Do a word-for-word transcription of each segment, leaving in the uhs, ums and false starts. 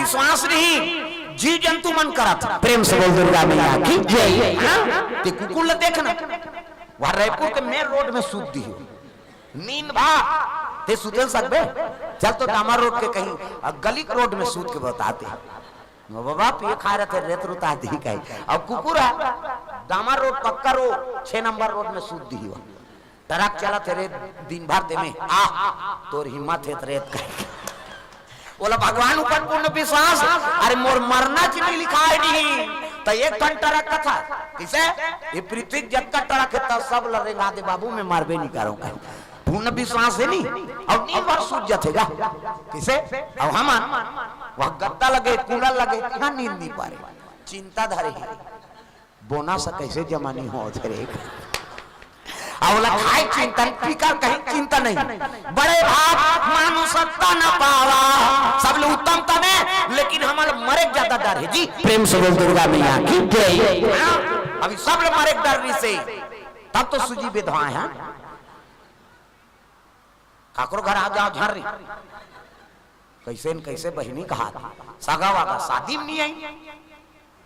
विश्वास नहीं, जीव जंतु मन करत। प्रेम से बोल दुर्गा मैया की जय। हाँ? ते कुकुर ल देखना, वह रायपुर के मेन रोड में सूत दिही हो। नींद भा, ते सुते सकबे? चल तो डामर रोड के कहीं, अ, गली के रोड में सूत के बताते। वो बाबा पिए खाए रहते, रेत रुता दी कहीं। अब कुकुर है, डामर रोड, पक्का रोड, छह नंबर रोड में सूत दिही हो। ट्रक चलत हे रे दिन भर दे में, आ, तोर हिम्मत हे त रेत कहे। ओला भगवान ऊपर पूर्ण विश्वास, अरे मोर मरना च नहीं लिखा है नहीं, त एक ठन ट्रक कथा, किसे? ये पृथ्वी जतका ट्रक है, त सब ल रेंगा दे बाबू, मैं मरबे नहीं करूं कहे। पूर्ण विश्वास है नहीं, अब नींद भर सूत जाथे गा। किसे? अब हमन, वह गद्दा लगे, कूलर लगे, यहाँ नींद नहीं पा रहे, चिंता धरे ही। बोनस कैसे जमा नहीं होत हे रे? अउ ओला खाए चिंता नहीं, पीकर कहीं चिंता नहीं। बड़े भाग मानुष तन पावा, सब ले उत्तम तन हे, लेकिन हमन ल मरे के ज्यादा डर हे जी। प्रेम से बोल दुर्गा मैया की जय। हाँ, अभी सब ले मरे के डर रहिसे, तब तो सूजी बेधवाए हे। काकरो घर आ जाओ झर्री, कैसे न कैसे बहिनी कहा, सगा वागा शादी में नहीं आई,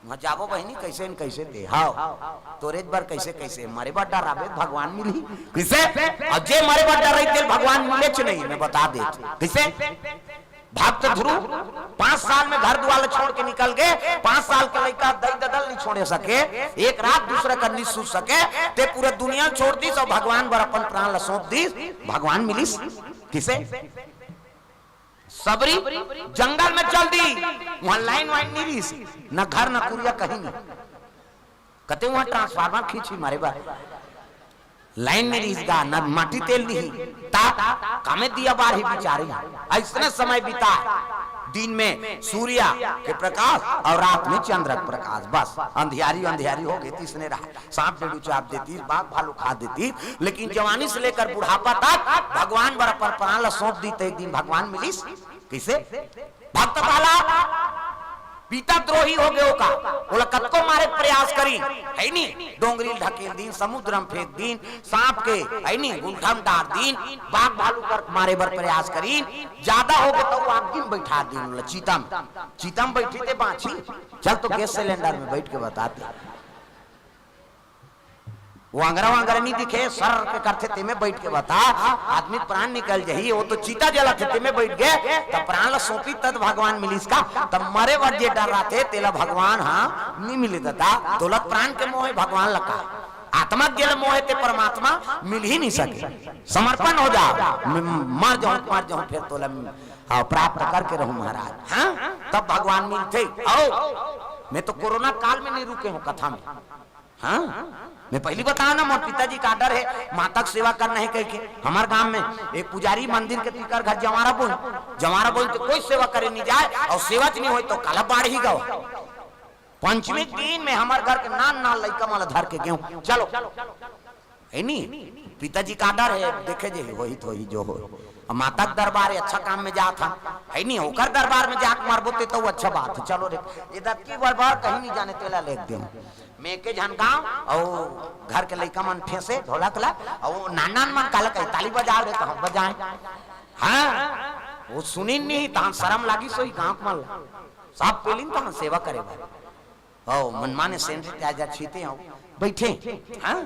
वहाँ जाबो बहिनी, कैसे न कैसे दे, हाव, तोरेच बर कैसे कैसे, मरे बर डराबे भगवान मिलही, किसे? अउ जे मरे बर डरही तेल भगवान मिलेच नहीं, मैं बता देत, किसे? भक्त ध्रुव पांच साल में घर दुआर ल छोड़ के निकल गे, पांच साल के लइका दई ददा ल नहीं छोड़े सके, एक रात दूसरा कर नहीं सूत सके, ते पूरा दुनिया ल छोड़ दिस अउ भगवान बर अपन प्राण ल सौंप दिस, भगवान मिलिस, किसे? सबरी जंगल में चल दी, वहां लाइन वाइन नहीं रहिस, न घर न कुरिया कहीं नहीं। कते वहां ट्रांसफार्मर खींची मारे बर, लाइन नहीं रहिस गा, न माटी तेल नहीं, ता कामे दिया बार ही बिचारी। ऐसने समय बीता, दिन में सूर्या के प्रकाश अउ रात में चंद्र के प्रकाश, बस अंधियारी अंधियारी हो गे, तिसने रहा। सांप डेड़ू चाप देती, बाघ भालू खा देती, लेकिन जवानी से लेकर बुढ़ापा तक भगवान बर अपन प्राण ला सौंप दी, त एक दिन भगवान मिलिस। कइसे? भक्त प्रहलाद पिता द्रोही हो गए ओका, ओला कतको मारे के प्रयास करी, है नी? डोंगरी ल ढकेल दीन, समुद्र में फेंक दीन, सांप के, है नी, गुलठा में डार दीन, बाघ भालू कर मारे बर प्रयास करी, ज्यादा हो गए तो आगी में बैठा दीन, ओला चीता में, चीता में बैठी ते बांची, चल तो गैस सिलेंडर में बैठ के बताते। वांगरा वांगरा नहीं दिखे, सर के करथे, तेमे बैठ के बता, आदमी प्राण निकल जही, वो तो चीता जलत हे, तेमे बैठ गए, त प्राण ला सौंपी, तद भगवान मिलिस का? त मरे बर जे डर रहिथे, तेला भगवान, हाँ, नहीं मिले दादा, तोला प्राण के मोह हे, भगवान ला का? आत्मा के जेला मोह हे, ते परमात्मा मिल ही नहीं सके। समर्पण हो जा, मैं मर जाऊं, मर जाऊं, फिर तोला, हाँ, प्राप्त करके रहूं महाराज, हाँ? तब भगवान मिलथे। आओ, मैं तो कोरोना काल में नहीं रुके हूँ कथा में। हाँ, मैं पहली बताया ना, मोर पिताजी का आर्डर है, माता के सेवा करना है कह के। हमार गांव में एक पुजारी मंदिर के तीकर घर जवारा बोल, जवारा बोल तो कोई सेवा करे नहीं जाए, और सेवा च नहीं होय तो काला बाढ़ ही गवा। पंचमी के दिन में हमार घर के नान नान लइका मन ला धर के गेहूं, चलो, है नी, पिताजी का आर्डर है, देखे जे होही तो होही जो हो। अब माता के दरबार है, अच्छा काम में जात हा, है नी, ओकर दरबार में जाके मरबो ते तो अच्छा बात है। चलो रे, ये दतकी बरबार कहीं नहीं जाने, तेला लेके देहूं। मैं के झन गाँव, अउ घर के लइका मन ठेसे ढोलक ला, अउ नान नान मन काला कही, ताली बजाओ रे, तो हम बजाएं। हाँ, वो सुनिन नहीं, तहां शरम लागिस होही गाँव के मन ला। सब पेलिन तहां सेवा करे बर। ओ, मनमाने सेंध ते आजा छीते हो, बैठे। हाँ?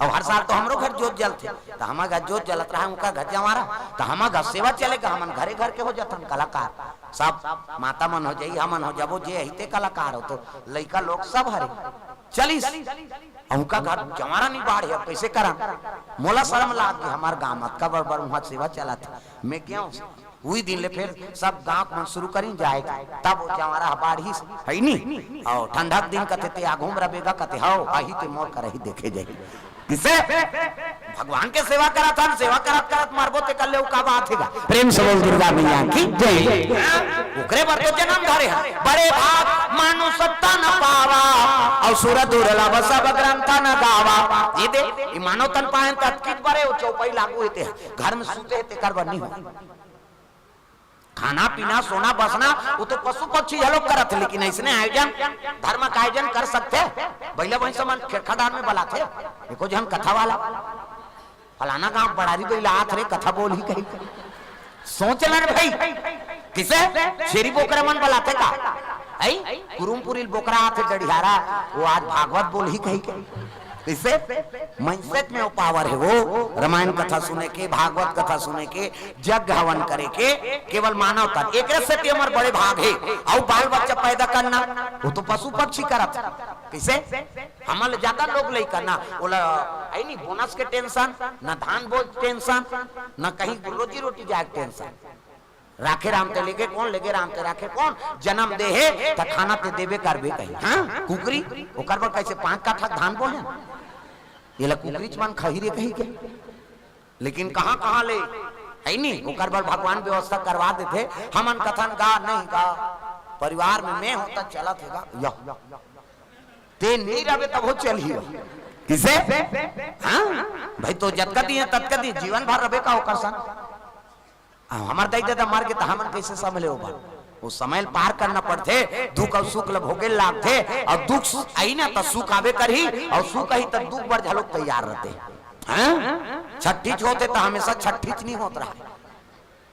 अब हर साल तो हमरो घर जोत जलथे, तो हमार घर जोत जलत रहा, उनका घर जवारा, तो हमार घर सेवा चलेगा, हमन घरे घर के हो जाथन कलाकार। सब माता मन हो जाई, हमन हो जाबो, जे अहिते कलाकार हो, तो लइका लोग सब हरे। चलिस, अब उनका घर जवारा नहीं बाढ़े, अब कैसे करन? मोला शरम लाग गे, हमार गांव अतका बड़ बड़ उहाँ सेवा चलत हे। मैं गेंव, उही दिन ले फिर सब गांव मन शुरू करिन जाए के, तब वो जवारा बाढ़िस, है नी? अउ ठंडा के दिन कथे ते आघू में रबेगा, कथे हव, आही ते मोर करही देखे जाही। किसे? भगवान के सेवा करत हन, सेवा करत करत मरबो ते कर ले, उ का बात हे गा? प्रेम से बोल दुर्गा मैया की जय। ओकरे बर तो जन्म धरे हन। बड़े भाग मानुष तन पावा, अउ सुर दुर्लभ सब ग्रंथ न गावा। ये दे, ये मानव तन पाए त अतकित बड़े, वो चौपाई लागू हेते, घर में सूते हेते, कर बर नहीं हो। खाना पीना, सोना बसना, वो तो पशु पक्षी घलो करत हे, लेकिन ऐसने आयोजन, धर्म का आयोजन कर सकथे। बइला भैंसा मन खेरखा डार में बलाथे, एको झन कथा वाला, फलाना गांव बड़ारी बइला आत रे, कथा बोलही कही। सोच ले रे भाई, किसे? छेरी बोकरा मन बलाथे का? आई? कुरुमपुरी बोकरा आथे डढ़ियारा, वो आज भागवत बोलही कही के। किसे? mindset में वो power है, वो रामायण कथा सुने के, भागवत कथा सुने के, यज्ञ हवन करे के, केवल मानव तन। एकरे सेती हमर बड़े भाग हे। अउ बाल बच्चा पैदा करना, वो तो पशु पक्षी करत। किसे? हमन ले ज्यादा लोग लइका ना, ओला, आई नहीं, bonus के tension, ना धान बोझ tension, ना कहीं रोजी रोटी जाए के tension। राखे राम ते लेगे कोन, लेगे राम ते राखे कोन, जन्म दे हे, त खाना ते देबे करबे कही। हाँ, कुकरी, ओकर बर कैसे पाँच काठा धान बोले? येला कुकरी च मन खाही रे कही के। लेकिन कहाँ, कहाँ ले, है नी, ओकर बर भगवान व्यवस्था करवा देथे। हमन कथन गा, नहीं गा, परिवार में मैं हों त चलत हे गा, या। ते नहीं रहबे तभो चलही। किसे? हाँ, भाई तो जतका दिए, ततका दिए, जीवन भर रहबे का ओकर संग? अब हमर दाई ददा मर गे त हमन कैसे संभले ओ बात? वो समय ल पार करना पड़थे, दुख अउ सुख ल भोगे ल लागथे, अउ दुख सु-, आई ना त सुख आबे करही, अउ सुख आही त दुख बर घलोक तैयार रहते। हैं? छट्ठी च होथे त हमेशा छट्ठी च नहीं होत रहा,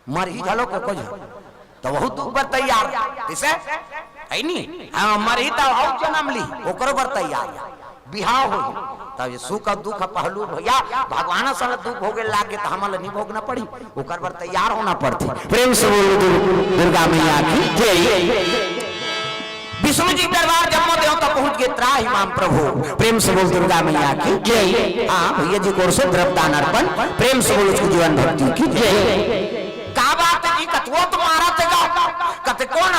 मरही घलोक एको झन, त वहू दुख बर तैयार। किसे? आई नी? हाँ, मरही त अउ जन्म ली, ओकरो बर तैयार। बिहाव होही। तब ये सुख अउ दुख पहलू भैया, भगवान सन दुख भोगे लागे त हमन ल नहीं भोगना पड़ी, ओकर बर तैयार होना पड़थे। प्रेम से बोलो दुर्-, दुर्गा मैया की जय। विष्णु जी दरबार जम्मो देवता पहुंच गए, त्राहि माम प्रभु। प्रेम से बोल दुर्गा मैया की जय। हाँ, भैया जी की ओर से द्रव्य दान अर्पण। प्रेम से बोलो उसकी जीवन भक्ति की जय। का बात है जी, कथवो तो मारा थे गा, कथे कोन?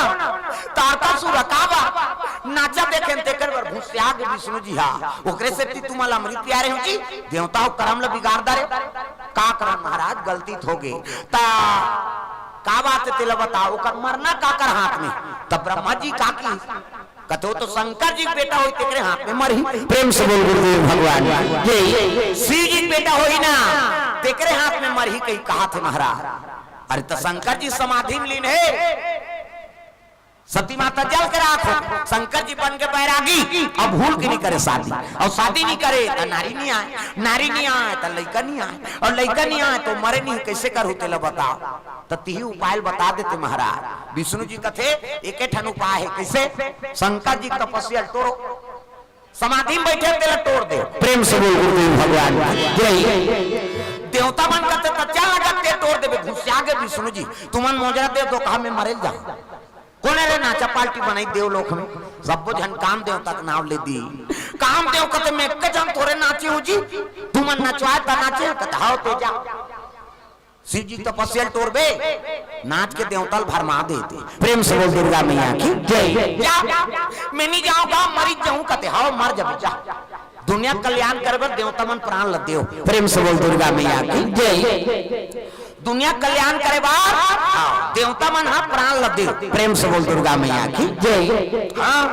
तारकासुर। का बात? नाचा देखे तेकर बर घुसिया गे विष्णु जी हा। ओकरे सेती तुमन ल अमृत पियारे हो जी, देवता हो करम ल बिगाड़ डारे। का करन महाराज, गलती त होगे। ता का बात है तेला बताओ, ओकर मरना काकर हाथ में? तब ब्रह्मा जी का की कथो तो शंकर जी के बेटा होई तेकरे हाथ में मरही। प्रेम से बोल गुरुदेव भगवान जय। शिव जी के बेटा होई ना, तेकरे हाथ में मरही कही कहा थे महाराज। अरे त शंकर जी समाधि में लीन हे, सती माता जल के राख हो, शंकर जी बन के बैरागी, अब भूल के नहीं करे शादी, अउ शादी नहीं करे त नारी नहीं आए, नारी नहीं आए त लइका नहीं आए, अउ लइका नहीं आए त मरे नहीं, कैसे करहू तेला बताओ। त तिही उपाय ल बता देते महाराज। विष्णु जी कथे एके ठन उपाय हे, कैसे? शंकर जी के तपस्या ल टोरो, समाधि में बैठे तेला टोर दे। प्रेम से बोल गुरुदेव भगवान जय। देवता मन कथे त चल लगत ते टोर देबे। घुसिया गे विष्णु जी, तुमन मोजरा दे दो, कहा मैं मरे ल जाहूं। कोन रे नाचा पार्टी बनाई देवलोक में, सब्बो झन काम देवता के नाव ले दी। काम देव कथे मैं एक झन थोरे नाचे हूं जी, तुमन नचवाए त नाचे, कथे हव ते जा। शिव जी तपस्या ल टोरबे, नाच के देवता ल भरमा देते। प्रेम से बोल दुर्गा मैया की जय। जा, मैं नहीं जाऊंगा, मरी जाऊं, कथे हव मर जबे जा। दुनिया कल्याण करे बर देवता मन प्राण ल देव। प्रेम से बोल दुर्गा मैया की जय। दुनिया कल्याण करे बर, हाँ, देवता मन हा प्राण ल देव। प्रेम से बोल दुर्गा मैया की जय। हाँ,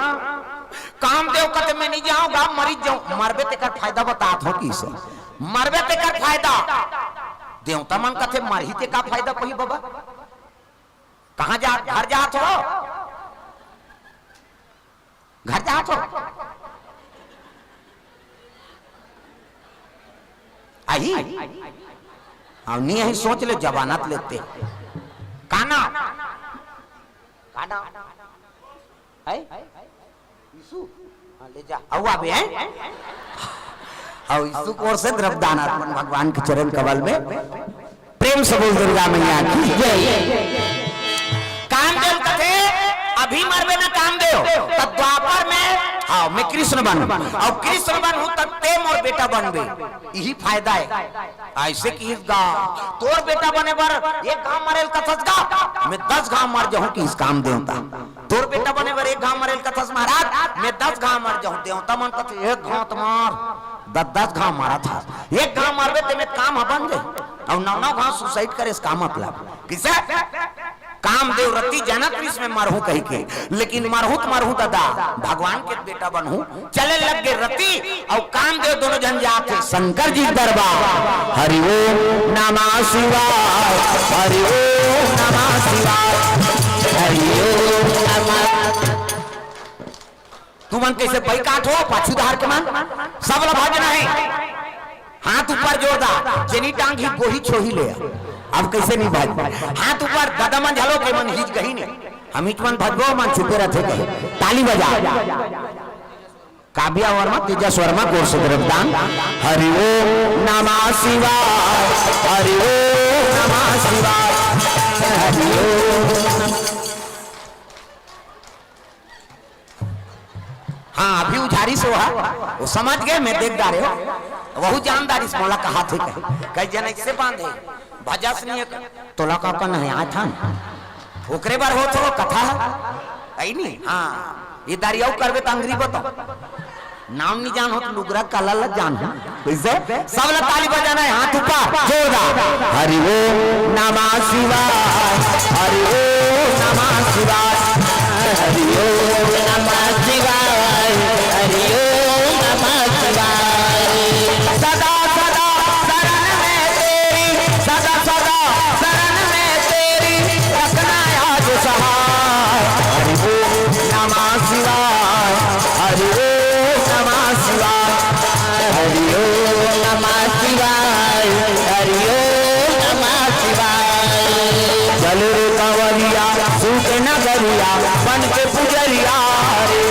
कामदेव कथे मैं नहीं जाऊंगा, मरी जाऊं। मरबे तेकर फायदा बतात हो किसे? मरबे तेकर फायदा। देवता मन कथे मरही ते का फायदा पही बाबा? कहाँ जात? घर जात हो? घर जात हो? आही? हाँ, नहीं आही, सोच ले, जमानत लेते। का नाम? का नाम? है? यीशु? हाँ, ले जा। अउ आबे, हैं? अउ यीशु की ओर से द्रव्यदान अर्पण भगवान के चरण कमल में। प्रेम से बोल दुर्गा मैया की जय। कामदेव कथे, अभी मरबे ना कामदेव, त द्वापर में, हाँ, मैं कृष्ण बनहूं, अउ कृष्ण बनहूं त ते मोर बेटा बनबे, यही फायदा हे। ऐसे किहिस गा, तोर बेटा बने बर एक घांव मरे ल कथस गा, मैं दस घांव मर जाहूं किहिस कामदेव त। तोर बेटा बने बर एक घांव मरे ल कथस महाराज, मैं दस घांव मर जाहूं। देवता मन कथे एक घांव त मर, दस दस घांव मरत हस, एक घांव मरबे ते में काम ह बन जाही, अउ नौ नौ घांव suicide करे से का मतलब? किसे? कामदेव रति जनक विष में मरहूं कही के, लेकिन मरहूं त मरहूं दादा, भगवान के बेटा बनहूं। चले लग गे रति अउ कामदेव दोनों झन जात हे शंकर जी के दरबार। हरि ओम नमः शिवाय, हरि ओम नमः शिवाय, हरि ओम नमः। तुमन कैसे बैकाट हो, पाछू धार के मन? सब ला भाजना हे। हाथ ऊपर जोरदार, जेनी टांग ही गोही छोही ले। अब कइसे नहीं भज? हाथ ऊपर, ददा मन झलो के मन हिच गही नहीं। हम हिच मन भजबो, मन चुपे रथे कहे। ताली बजा। काव्या वर्मा, तेजस वर्मा, गोर से द्रव्यदान। हरि ओम नमः शिवाय, हरि ओम नमः शिवाय, हरि ओम। हाँ, अभी उझारी से वहा, वो समझ गए, मैं देख डारे हो। वहू जान डारिस मोला कहा थे कहे। कई जन ऐसे बांधे, भजस नहीं है। तोला का कन है, आय थान। ओकरे बर होत हो कथा। आई नहीं? हाँ, ये दारी अउ करबे त अंगरी बताओ। नाम नहीं जान हो तो लुगरा कला ला जान हो। कैसे? सब ला ताली बजाना है, हाथ ऊपर, जोरदार। हरि ओम नमः शिवाय, हरि ओम नमः शिवाय, हरि ओम नमः शिवाय, हरि ओम नमः शिवाय। सदा सदा शरण में तेरी, सदा सदा शरण में तेरी, रखना याद सहाय। हरि ओम नमः शिवाय, हरि ओम नमः शिवाय, हरि ओम नमः शिवाय, हरि ओम नमः शिवाय। चल रे कंवरिया, सूत नगरिया, बन के पुजरिया रे।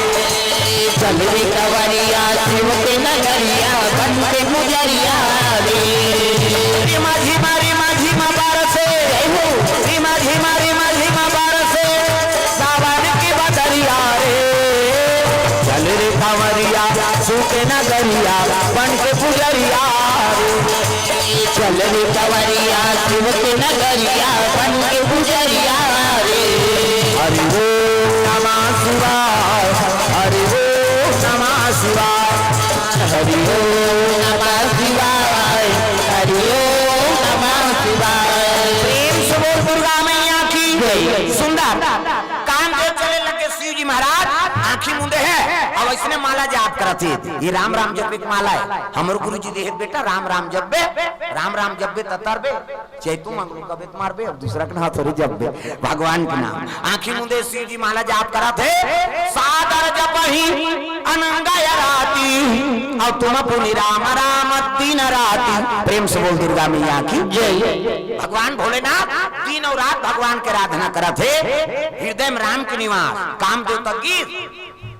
चल रे कंवरिया, शिव के नगरिया, बन के पुजरिया रे। रिमा झिमा, रिमा झिमा बरसे, जय हो। रिमा झिमा, रिमा झिमा बरसे, सावन की बदरिया रे। चल रे कंवरिया, सूत नगरिया, बन के पुजरिया रे। चल रे कंवरिया, शिव के नगरिया, बन के पुजरिया रे। हरि ओम नमः शिवाय, हरि ओम नमः शिवाय, हरि ओम नमः शिवाय, हरि ओम नमः शिवाय। प्रेम से बोल दुर्गा मैया की जय। सुंदर काम के चले लगे शिव जी महाराज, आंखी मुंदे है, अब इसने माला जाप करत हे। ये राम राम जपे के माला है। हमर गुरु जी देहे बेटा, राम राम जपबे, राम राम जपबे त तरबे, चैतू मंगलू कबे त मारबे, अब दूसरा के नाम थोड़ी जपबे, भगवान के नाम। आंखी मुंदे शिव जी माला जाप करत हे, सादर जपहि अनंग आराती, अउ तुम पुनि राम राम दिन राती। प्रेम से बोल दुर्गा मैया की जय। भगवान भोलेनाथ दिन अउ रात भगवान के आराधना करत हे, हृदय में राम के निवास, कामदेव तक गीत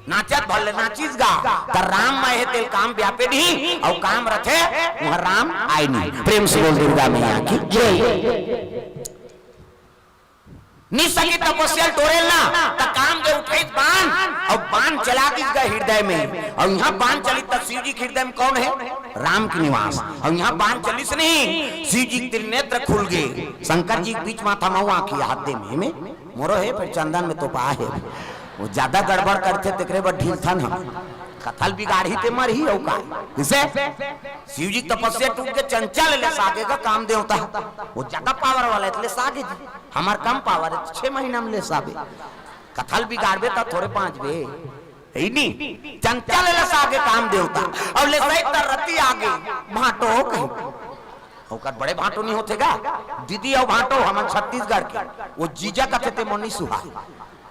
नाचत भले नाचिस गा, त राम मय हे तेल काम व्यापे नहीं, अउ काम रथे, वहां राम आय नहीं। प्रेम से बोल दुर्गा मैया की जय। निसकी तपस्या टोरेल ना, त कामदेव उठाइस बाण, अउ बाण चला दिस गा हृदय में, अउ यहाँ बाण चलिस त शिव जी के हृदय में कौन है? राम के निवास। अउ यहाँ बाण चलिस नहीं, शिव जी के त्रिनेत्र खुल गे, शंकर जी के बीच माथा मऊ आंखी हाथ दे में, में मोरो हे, फिर चंदन में तोपा हे। वो ज्यादा गड़बड़ करथे, तेकरे बर ढीलथन हम। कथा ल बिगाड़ही ते मरही, अउ का? किसे? शिव जी के तपस्या टूट के चंचल ले सागे का काम देवता। वो ज्यादा पावर वाला है, इसलिए सागे जी। हमार कम पावर है, छह महीना में ले साबे। कथा ल बिगाड़बे त थोरे बांचबे। है नी? चंचल ले सागे काम देवता। अउ ले सही तर रति आगे, भांटो हो कहीं। ओकर बड़े भांटो नहीं होथे गा? दीदी अउ भांटो हमन छत्तीसगढ़ के। वो जीजा कथे ते मोनी सुहा।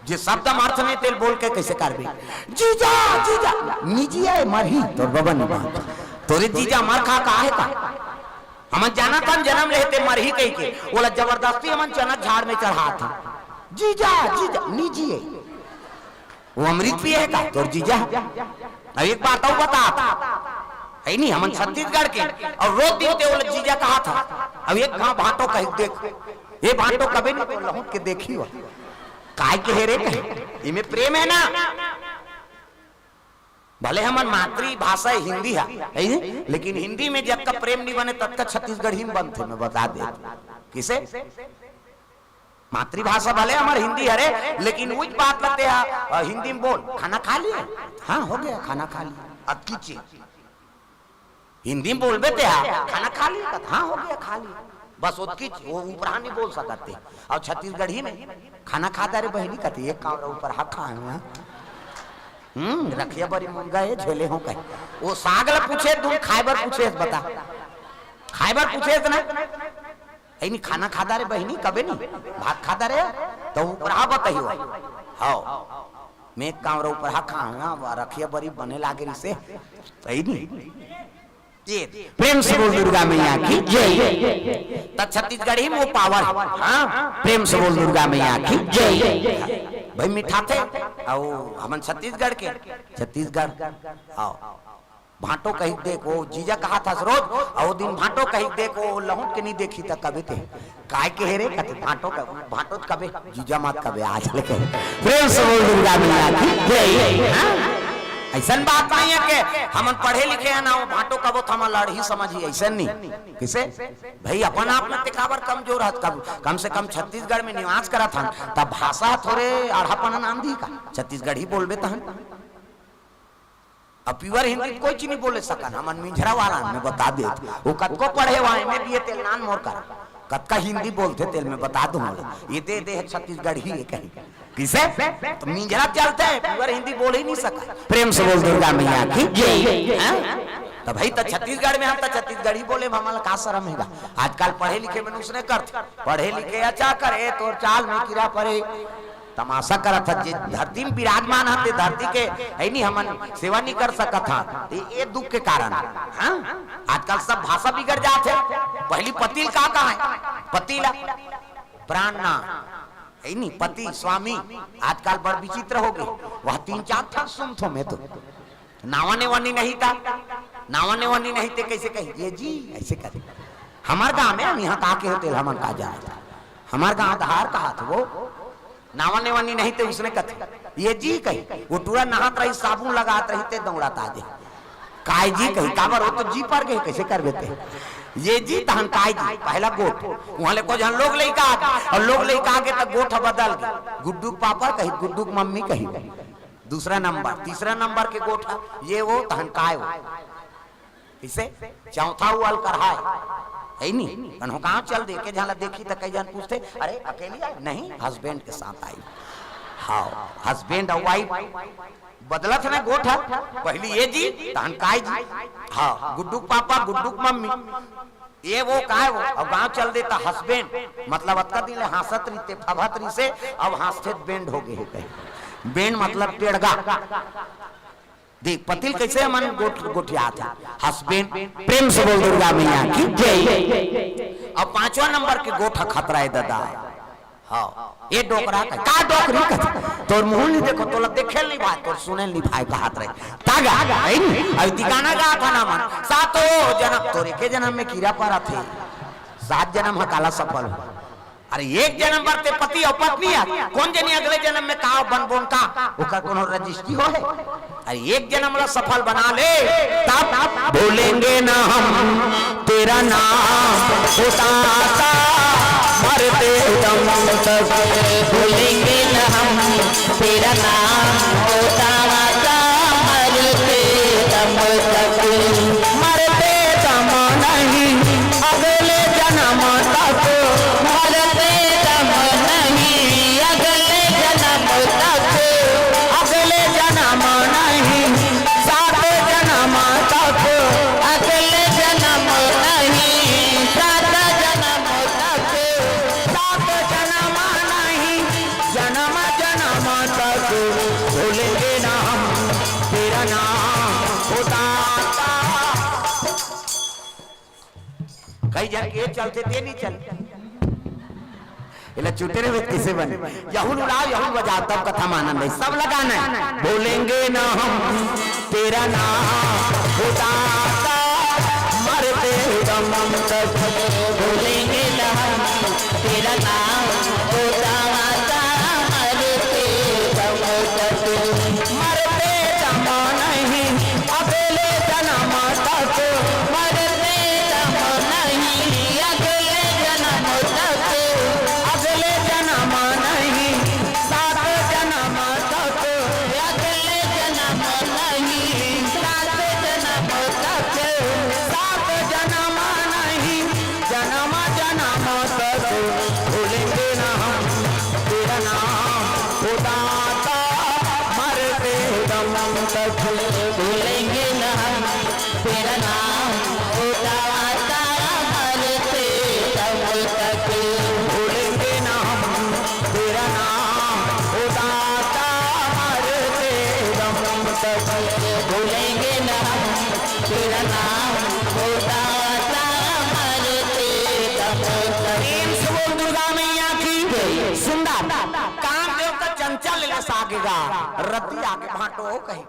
जे शब्द म अर्थ नहीं तेल बोल के कैसे करबे? जीजा, जीजा, निजी आय मरही, तोर बबा नहीं बात। तोरे जीजा मर खा का है का? हमन जानत हन जन्म लेहे ते मरही कहि के। ओला जबरदस्ती हमन चना झाड़ में चढ़ात हन। जीजा, जीजा, निजी आय। वो अमृत पिए हे का तोर जीजा? अब एक बात अउ बतात, है नहीं, हमन छत्तीसगढ़ के, अउ रोज दिन ते ओला जीजा कहा था। अब एक घाव भांटो कही देख, ये भांटो कभी नहीं तो लहुट के देखी हो। काय के हे रे कहे, इमे प्रेम है ना? भले हमन मातृभाषा हिंदी है, है नहीं? लेकिन हिंदी में जतका प्रेम नहीं बने ततका छत्तीसगढ़ी में बनथे, मैं बता दे। किसे? मातृभाषा भले हमर हिंदी हरे, लेकिन उच बात ला तेहा, अ, हिंदी में बोल, "खाना खा लिए?" "हाँ, हो गया, खाना खा लिया।" अतकी चीज। हिंदी में बोलबे तेहा, "खाना खा लिए?" कहत, "हाँ, हो गया, खा लिया।" बस ओतकी चीज, वो ऊपरहा नहीं बोल सकत ते। अउ छत्तीसगढ़ी में, "खाना खा डारे बहिनी?" कहत, "एक कांवरा ऊपरहा खाए हंव।" हम्म, रखिया बरी मुनगा ए झेले हो कहे। वो साग ला पूछे, तुम खाए बर पूछे, बता। खाए बर पूछे ना? "ए नी खाना खा डारे बहिनी?" कबे नी, "भात खा डारे?" तो ऊपरहा बताही हो। हाँ, मैं एक कांवरा ऊपरहा खाए हंव, रखिया बरी बने लागे रिसे। सही नी? प्रेम से बोल दुर्गा मैया की जय। त छत्तीसगढ़ी में वो पावर है। हाँ, प्रेम से बोल दुर्गा मैया की जय। भाई मिठाथे, आओ हमन छत्तीसगढ़ के, छत्तीसगढ़, आओ। भांटो कही देख, वो जीजा कहा था रोज, और दिन भांटो कही देख, वो लहुट के नहीं देखी त कबे ते। काय के हे रे? कथे भांटो का, भांटो कबे? जीजा मात कबे आज लेके। प्रेम से बोल दुर्गा मैया की जय। हाँ? ऐसन बात नहीं है कि हमन पढ़े लिखे हैं ना, वो भांटो कबो थमा लड़ही समझी, ऐसन नहीं। किसे? भाई अपन आप में ते काबर कमजोर हत? कब, कम से कम छत्तीसगढ़ में निवास करत हन, तब भाषा थोरे आढ़ापन आंधी का? छत्तीसगढ़ी बोलबे तहन। अब प्योर हिंदी कोई चीज नहीं बोले सकन, हमन मिंझरा वाला में बता दे। वो कतको पढ़े हुआ है, मैं बीए तेल नान मोर कर, कतका हिंदी बोलते तेल में बता दूं। ये दे दे है छत्तीसगढ़ी है कहीं। किसे? तो मिंझरा चलते हैं, प्योर हिंदी बोल ही नहीं सका। प्रेम से बोल दुर्गा मैया की जय। हाँ? तो भाई तो छत्तीसगढ़ में हम तो छत्तीसगढ़ी बोले, हमला का शर्म हैगा? आजकल पढ़े लिखे मनुष्य ने करते, पढ़े लिखे अच्छा करे, तोर चाल में कीड़ा पड़े। तमाशा करत हत, जे धरती में विराजमान हत, ते धरती के है नहीं, हमन सेवा नहीं कर सकत हन। ये, ये दुख के कारण। हाँ? आजकल सब भाषा बिगड़ जात है। पहली पतिल का कहा है? पतिला प्राण ना है नहीं, पति स्वामी। आजकल बड़ विचित्र हो गए। वह तीन चार ठन सुनथो मैं तो। नावा ने वनी नहीं था, नावा ने वनी नहीं ते कैसे कही? ये जी, ऐसे करे। हमार गांव में हम यहाँ का के होते, हमन का जाना था। हमार गांव धार कहा था वो, नावा ने वनी नहीं ते उसने कथे, ये जी कही। वो टूरा नहात रही, साबुन लगात रही, ते दौड़ात आ दे। काय जी कही, काबर वो तो जी पर गए, कैसे कर देते? ये जी तहन काय जी, पहला गोठ। वहां ले को जन लोग लइका आ गए, और लोग लइका आ गए तो गोठ बदल गए। गुड्डू के पापा कही, गुड्डू के मम्मी कही। दूसरा नंबर, तीसरा नंबर के गोठ, ये वो तहन काय वो। इसे चौथा उल कर है, है नी? कन्हो गांव चल दे, के झन ला देखी त कई जन पूछते, "अरे, अकेली आई?" "नहीं, हस्बैंड के साथ आई।" हाँ, हस्बैंड और वाइफ बदलत ने गोठ है, पहली ये जी, तहन काय जी। हाँ, गुड्डू के पापा, गुड्डू के मम्मी, ये वो काय वो, और गांव चल देता हस्बैंड, मतलब अतका दिन ले हंसत रहिते, फभत रहिसे, अब हंसते बैंड हो गए कहीं। बैंड मतलब टेड़गा। देख, पतिल कैसे हमन गोठ-, गोठियात है। हस्बैंड, प्रेम से बोल दुर्गा मैया की जय। अब पांचवा नंबर के गोठ खतरा है दादा। हाँ, ये डोकरा का, का डोकरी का? तोर मुंह नहीं देखो, तोला देखे नहीं भाई, तोर सुने नहीं भाई, कहत रहे। तागा, है नी? अब ती गाना गा था ना मन, सातों जन्म, तोरे के जन्म में कीड़ा पड़ा थे, सात जन्म ह काला सफल हो। अरे एक जन्म बर ते पति और पत्नी है, कौन जनी अगले जन्म में का बनबोन का, ओकर कोनो रजिस्ट्री हो है? अरे एक जन्म ला सफल बना ले, तब भूलेंगे ना हम तेरा नाम, ओ दाता, मरते दम तक भूलेंगे ना हम तेरा नाम, ओ दाता, मरते दम तक, मरते दम नहीं, अगले जन्म तक, मरते दम नहीं, अगले जन्म तक, अगले जन्म नहीं, सात जन्म तक, अगले जन्म नहीं, सात जन्म तक, सात जन्म नहीं, जन्म जन्म तक भूलेंगे ना हम तेरा नाम, ओ दाता। कई जन के चलते ते नहीं चल। इला चुटे रे किसे बन। यहुल उड़ाओ, यहुल बजाओ, तब कथा में आनंद है। सब लगाना है। भूलेंगे ना हम तेरा नाम, ओ दाता, मरते दम तक। भूलेंगे ना हम तेरा नाम, ओ दाता, मरते दम तक। मरते दम नहीं, अगले जन्म तक, मरते दम नहीं, अगले जन्म तक, अगले जन्म नहीं, सात जन्म तक, अगले जन्म नहीं, सात जन्म तक, सात जन्म नहीं, जन्म जन्म तक भूलेंगे ना हम तेरा नाम, ओ दाता, मरते दम तक भूलेंगे ना हम तेरा नाम, ओ दाता, मरते दम तक भूलेंगे ना हम तेरा नाम, ओ दाता, मरते दम तक भूलेंगे ना हम तेरा नाम होता था मरते दम तक। प्रेम से बोल दुर्गा मैया की। सुंदर। कामदेव का चंचल रस आगे गा, रति आगे भांटो हो कहीं।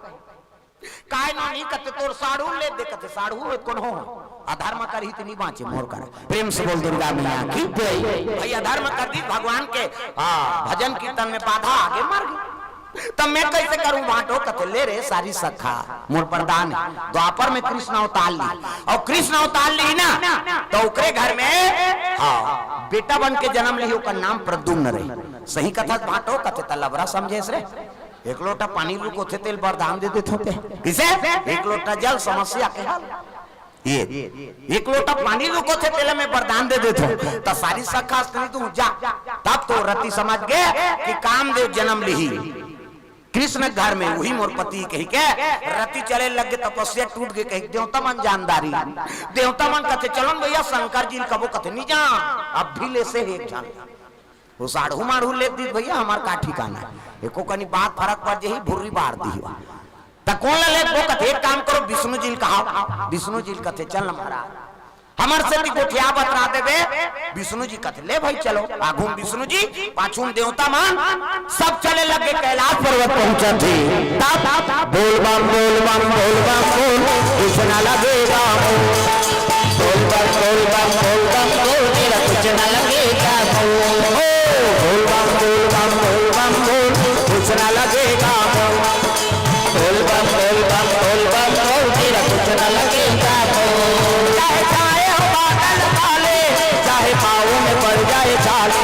काय नो नहीं कथे तोर साढ़ू ले दे कथे साढ़ू हो कोनो हो। अधर्म करही त नहीं बाँचे मोर कर। प्रेम से बोल दुर्गा मैया की। भाई अधर्म कर दी भगवान के, हाँ, भजन कीर्तन में बाधा आगे मर गई। तब मैं कैसे करूं भांटो कथे ले रे सारी सखा मोर प्रधान है। द्वापर में कृष्ण अवतार ली और कृष्ण अवतार ली ना तो ओकरे घर में, हाँ, बेटा बन के जन्म ली, ओकर नाम प्रद्युम्न रही। सही कथा भांटो कथे त लबरा समझेस रे। एक लोटा पानी रुको थे तेल वरदान दे देथो ते। किसे? एक लोटा जल समस्या के हल। ये एक लोटा पानी रुको थे तेला मैं वरदान दे देथो त सारी सखा स्त्री तू जा। तब तो रति समझ गए कि कामदेव जन्म लिही कृष्ण घर में, वही मोर पति कही के रति चले लग गए, तपस्या टूट गए, कही देवता मन जानदारी। देवता मन कथे चलो न भैया शंकर जी ल कबो कथे नहीं जा, अब भी ले से एक झन। वो साढ़ू माढ़ू ले दी भैया हमार का ठिकाना है। एको कनी बात फरक पड़ जाही भुर्री बार दी। त कोन ला लेबो कथे एक काम करो विष्णु जी ल कहा, विष्णु जी ल कथे चल न महाराज हमर से भी गोठिया बतरा देबे। विष्णु जी कथे ले भाई चलो। आगू म विष्णु जी पाछू म देवता मन सब चले लगे कैलाश पर्वत पहुंचत हे। तब बोल बम बोल बम बोल बम बोल कुछ न लगेगा मोल। बोल बम बोल बम बोल बम बोल तेरा कुछ न लगेगा मोल। ओ बोल बम बोल बम बोल बम बोल कुछ न लगेगा मोल। बोल बम बोल बम बोल बम बोल तेरा कुछ न लगेगा मोल। चाहे छाए हो बादल काले, चाहे पाँव में पड़ जाए छाले।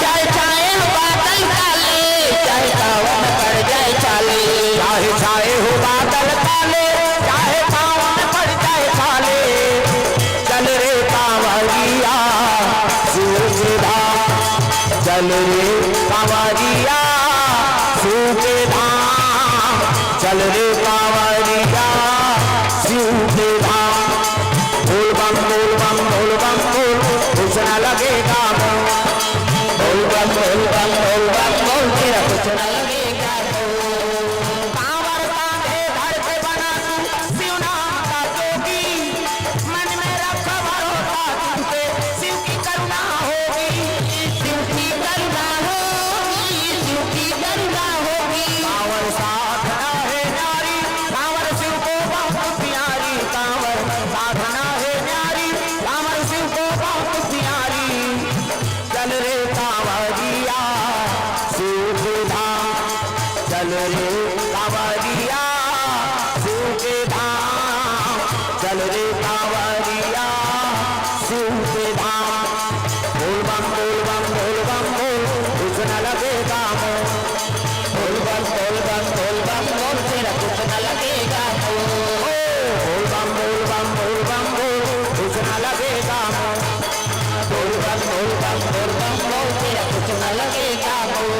चाहे छाए हो बादल काले, चाहे पाँव में पड़ जाए छाले। चाहे छाए हो बादल काले, चाहे पाँव में पड़ जाए छाले। चल रे कांवरिया शिव के धाम, चल रे कांवरिया शिव के धाम, चल रे कांवरिया शिव के धाम। बोल बम बोल बम बोल बम बोल कुछ न लगेगा मोल। बोल बम बोल बम बोल बम बोल तेरा कुछ न लगेगा मोल। कांवर कांधे धर के बना तू शिव नाम का जोगी। मन में रख भरोसा तुम पे शिव की करुणा होगी। शिव की करुणा होगी, शिव की करुणा होगी। कांवर साधना है न्यारी, कांवर शिव को बहुत प्यारी। कांवर साधना है न्यारी, कांवर शिव को बहुत प्यारी। चल रे कांवरिया शिव के धाम, चल रे कांवरिया शिव के धाम, चल रे कांवरिया शिव के धाम। बोल बम बोल बम बोल बम बोल कुछ न लगेगा मोल। बोल बम बोल बम बोल बम बोल तेरा कुछ न लगेगा मोल। ओ बोल बम बोल बम बोल बम बोल कुछ न लगेगा मोल। बोल बम बोल बम बोल बम बोल तेरा कुछ न लगेगा मोल।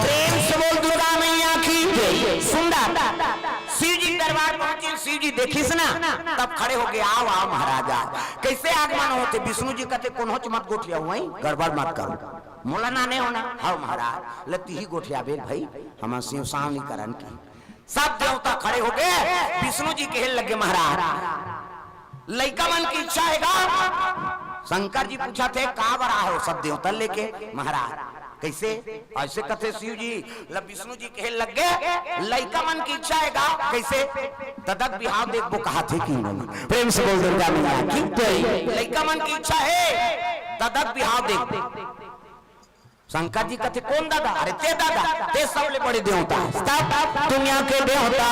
प्रेम से बोल दुर्गा मैया की। सुंदर। शिव जी के दरबार पहुंचे, शिव जी देखिस ना, तब खड़े हो गए, आओ आओ महाराज आओ। कैसे आगमन होथे? विष्णु जी कथे कोनोच मत गोठिया हुई, गड़बड़ मत करो। मोला ना नहीं होना। हव महाराज, ले तिही गोठिया बेल भाई, हम शिव सावनी करन की। सब देवता खड़े हो गए, विष्णु जी कहे लगे महाराज लइका मन की इच्छा हे गा। शंकर जी पूछत हे का बर आए हो सब देवता लेके महाराज? कैसे? ऐसे कथे शिव जी ल विष्णु जी कहे लग गए लइका मन की इच्छा हे गा। कैसे? ददा के बिहाव देखबो कहाथे कि नहीं? प्रेम से बोल दुर्गा मैया की जय। लइका मन की इच्छा हे, ददा के बिहाव देखबो। शंकर जी कथे कोन ददा? अरे ते ददा, ते सबले बड़े देवता। सब दुनिया के देवता।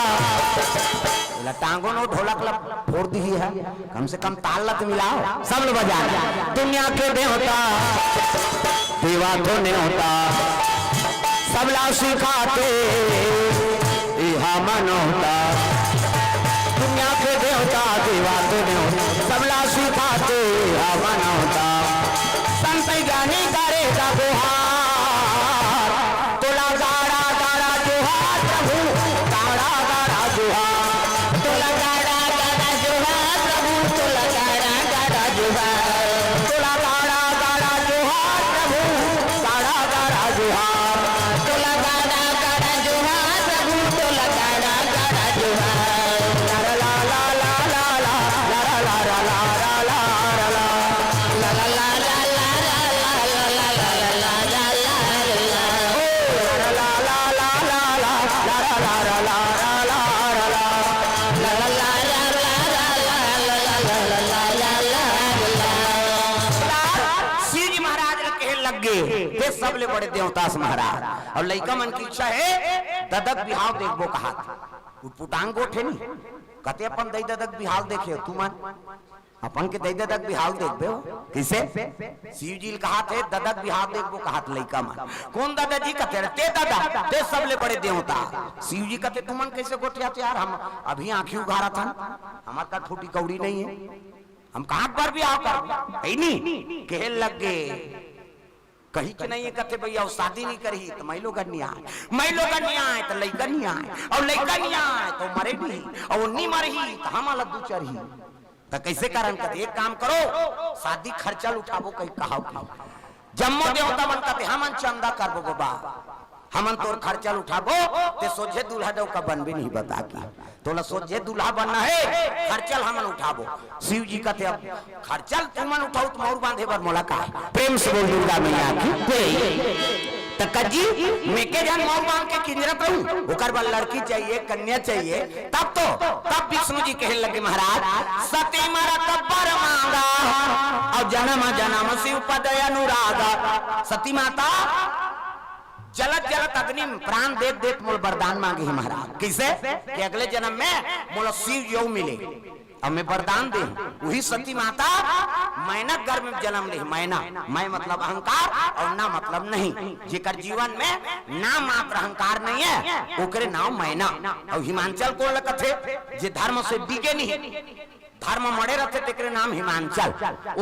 एला टांगो नो ढोलक ला फोड़ दिही है, कम से कम ताल ला तो मिलाओ, सब लोग बजा। दुनिया के देवता देवा तो नेवता, सबला सिखाथे इहा मनौता। दुनिया के देवता देवा तो नेवता, सबला सिखाथे इहा मनौता। संत ज्ञानी करे का गुहार, तोला गाड़ा गाड़ा जोहार प्रभु, गाड़ा गाड़ा जोहार। तोला गाड़ा गाड़ा जोहार प्रभु, तोला गाड़ा गाड़ा जोहार। तोला गाड़ा गाड़ा जोहार प्रभु, गाड़ा गाड़ा जोहार। तोला गाड़ा गाड़ा जोहार प्रभु, तोला गाड़ा गाड़ा जोहार। ला ला ला ला ला। शिव जी महाराज ल कहे लग गे, "ते सबले बड़े देवता अस महाराज।" अउ लइका मन के इच्छा हे, ददा के बिहाव देखबो कहात। वो पुटांग गोठ हे नी, कथे अपन दई ददा के बिहाव देखे तुमन, अपन के दई ददा के बिहाव देखबे हो, कइसे? शिव जी ल कहात हे, "ददा के बिहाव देखबो कहात लइका मन।" "कोन ददा जी?" कथे, "ते ददा, ते सबले बड़े देवता।" शिव जी कथे, "तुमन कइसे गोठियात यार, हम अभी आँखी उघारत हन, हमर करा फूटी कौड़ी नइ हे, हम कहाँ बर बिहाव करबो?" हे नी, कहे लग गे, "कहीं के नइ हे," कथे, "भइया, वो शादी नइ करही त मइलोगन नइ आय, मइलोगन नइ आय त लइका नइ आय, अउ लइका नइ आय त मरे नइ, अउ नइ मरही त हमला दू चरही।" त कइसे करन? कथे, "एक काम करो, शादी खर्चा ल उठाबो," कहि कहाव कि जम्मो देवता मन कथे, "हमन चंदा करबो बबा, हमन तोर खर्चा ल उठाबो, ते सोझे दूल्हा डउका बनबे नहीं बता के, तोला सोझे दूल्हा बनना हे, खर्चा ल हमन उठाबो।" शिव जी कथे, "अब खर्चा ल तुमन उठाहू त मउर बांधे बर मोला का हे?" प्रेम से बोल दुर्गा मैया की जय। त कज्जी, मैं के झन मउर बांध के किंजरत रहूं, ओकर बर लड़की चाहिए, कन्या चाहिए, तब तो, तब विष्णु जी कहे लगे, "महाराज, सती मरत बर मांगा, अउ जनम जनम शिव पद अनुरागा।" सती माता जलत जलत अग्नि में प्राण देत देत मोला वरदान मांगे हे महाराज। कइसे? कि अगले जनम में मोला शिव जी मिले। अब मैं वरदान दे हूँ, उही सती माता मैना गर्भ में जनम ले, मैना, मैं मतलब अहंकार अउ ना मतलब नहीं, जेकर जीवन में ना मात्र अहंकार नहीं हे, ओकरे नाव मैना। अउ हिमांचल कोन ल कथे? जे धर्म से डिगे नहीं, धर्म मड़े रथे, तेकरे नाम हिमांचल।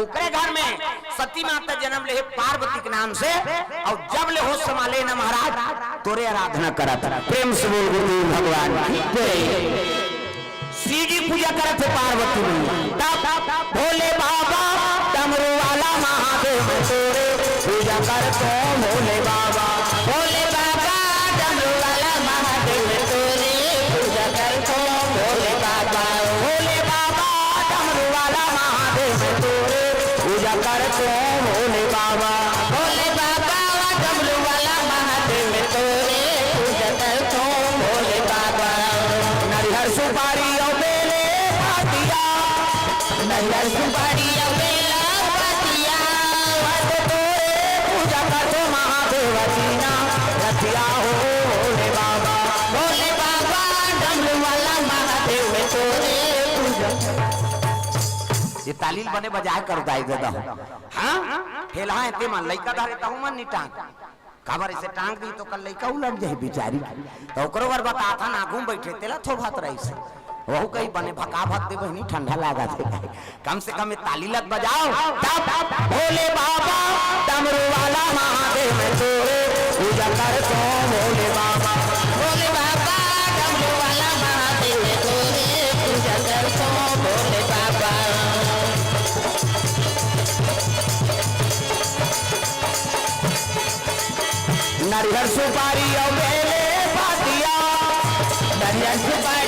ओकरे घर में सती माता जनम ले हे पार्वती के नाम से, अउ जब ले होश संभाले ना महाराज, तोरे आराधना करत। प्रेम से बोल गुरुदेव भगवान की जय। शिव जी पूजा करत हे पार्वती मैया। तब भोले बाबा डमरू वाला महादेव तोरे पूजा करत हों भोले बाबा। भोले बाबा डमरू वाला महादेव तोरे पूजा करत हों भोले बाबा। भोले बाबा डमरू वाला महादेव तोरे पूजा करत हों भोले बाबा। भोले बाबा डमरू वाला महादेव तोरे पूजा करत हों भोले बाबा। नरिहर सुपारी अउ बेले पतिया, नरिहर सुपारी अउ बेला पतिया, तोरे पूजा करत हों महादेव दीना रतिया हो भोले बाबा। भोले बाबा डमरू वाला महादेव तोरे पूजा। ये ताली ल बने बजाय कर दाई ददा हो। हाँ? ठेलहा हे ते मन लइका धरे तहू मन नी टांग। काबर अइसे टांग दी त ओकर लइका उलट जाही बिचारी। त ओकरो बर बताथन, आगू में बइठे तेला थोभत रहिस। वहू कही बने भका भक दे बहिनी, ठंडा लागत हे। कम से कम ये ताली ल त बजाव। तब भोले बाबा डमरू वाला महादेव तोरे पूजा करत हों भोले बाबा। भोले बाबा डमरू वाला महादेव तोरे पूजा करत हों भोले बाबा। नरिहर सुपारी अउ बेले पतिया, नरिहर सुपारी